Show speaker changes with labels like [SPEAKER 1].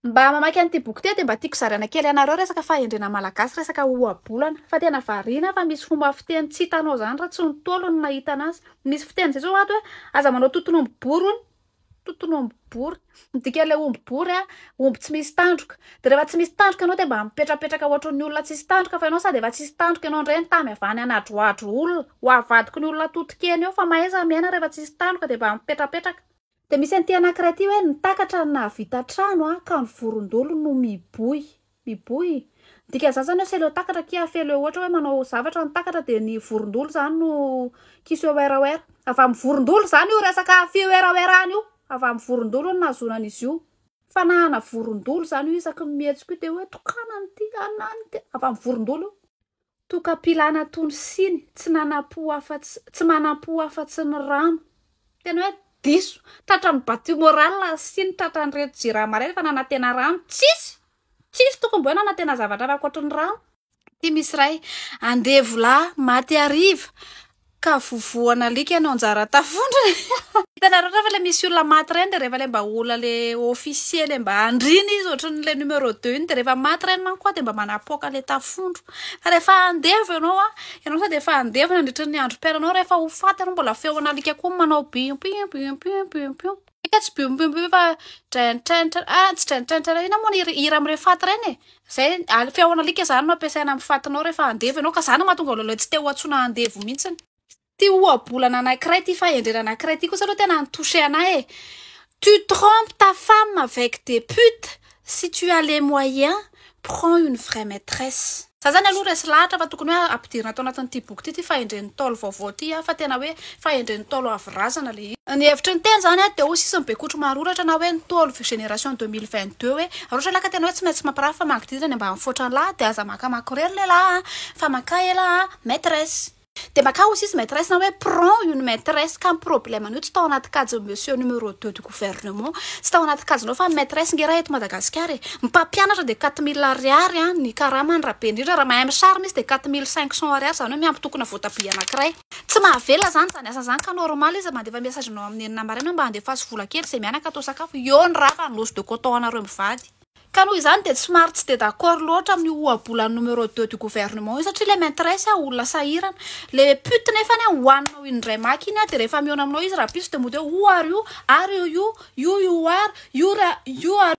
[SPEAKER 1] Mba mamaky an'ity boky ity dia mba tiako zaraina kely anareo resaka fahendrena malagasy, resaka ohabolana. Fa tena variana fa misy fomba fiteny tsy hitanao izany raha tsy ny Ntaolo no nahita anazy. Misy fiteny izay zao ato hoe aza manao toton'omby bory hono. Toton'omby bory. Ny dikan'ilay omby bory a, omby tsy misy tandroka. Dia rehefa tsy misy tandroka ianao dia mba mipetrapetraka ohatran'ny olona tsisy tandroka fa ianao sady efa tsisy tandroka ianao indray nitamy avy any hanadrohadro olona. Ho avadiky ny olona totokena eo fa mahaiza miaina rehefa tsisy tandroka dia mba mipetrapetraka. Dia misy an'ity anankiray ity hoe ny takatra no nahavita trano a, ka ny vorondolo no miboy. Miboy? Ny dikan'izany izany hoe c'est le takatra qui a fait le ohatra hoe manao zavatra ny takatra dia ny vorondolo izany no qui se werawera. Avy amin'ny vorondolo izany io resaka fiwerawerana io. Avy amin'ny vorondolo no nahazoana an'izy io. Fanahana vorondolo izany io isaky ny mihetsika io dia hoe tokanana ity, anana ity. Avy amin'ny vorondolo io. Tokam-pilana tony siny, tsy nanam-po afa-tsy, tsy manam-po afa-tsy ny rano. Tena hoe diso. Tratran'ny battu moral ny siny, tratran'ireto jirama ireto fa nanantena rano. Tsisy! Tsisy tokony mba hoe nanantena zavatra hafa ankoatry ny rano. Ity misy iray, andevo lahy maty hariva, Ka vovohana alika no anjara tafondrony. Hitanareo rehefa le misy olona maty ireny de rehefa le mba olona le officier le mba andriana izy ohatran'ny le numéro deux iny de rehefa maty ireny manko de mba manapoaka le tafondro. Fa rehefa andevo ianao a, ianao sady efa andevo nandritra ny androm-piainanao rehefa ho faty ianao mbola feon'alika koa manao bion bion bion bion bion bion. Eka tsy bion bion bion fa train train train ah tsy train train train inona moa ny hira amin'ireny faty ireny e? Zay, al- feon'alika zany no ampiasaina amin'ny fatinao rehefa andevo ianao ka zany no mahatonga olona tsy te ho antsoina andevo mihitsiny. Ty ohabolana anankiray ty fahendrena anankiray ty kosa aloha tena ni-toucher anahy e. Tu trompes ta femme avec des putes si tu as les moyens, prends une vraie maîtresse. Za zany aloha resy lahatra fa tokony hoe ampidirina ato anatin'ity boky ity ity fahendren'ny Ntaolo vaovao ity a, fa tena hoe fahendren'ny Ntaolo avy razana le izy. Ny hevitry ny teny zany a de hoy sisa ny Bekotro Maharoratra na hoe Ntaolo génération 2022 hoe raha ohatra lahy ka tena hoe tsy maintsy mampirafy fa mangidihidy ny mba mifoatra ny lahy de aza makamaka irery lehilahy a, fa makà elah a maîtresse. De makà hoy sisa maîtresse na hoe prends une maîtresse ka ny problème an'io tsy tao anaty kajin'i monsieur numéro deux du gouvernement, tsy tao anaty kajinao fa ny maîtresse nge raha eto Madagasikara e, ny mpampianatra de 4000 ariary an ny karamany raha be indrindra, raha mahay mi-charme izy de 4500 ariary zany hoe miampy tokona voatabia anakiray. Tsy mahavelona zany zany asa zany ka normal izy mandefa message anao amin'ny enina maraina hoe mba andefaso vola kely zay mianaka atao sakafo, eo ny rava ny noce de coton anareo mivady. Ka noho izany dia somary tsy dia d'accord loatra amin'io ohabolan'ny numéro deux du gouvernement io satria ilay maintresse olona sahirana. Le pute nefany hohaninao indray maka iny dia rehefa mihaona aminao izy rahampitso dia mody hoe who are you, are you you, you you are, you ra, you are.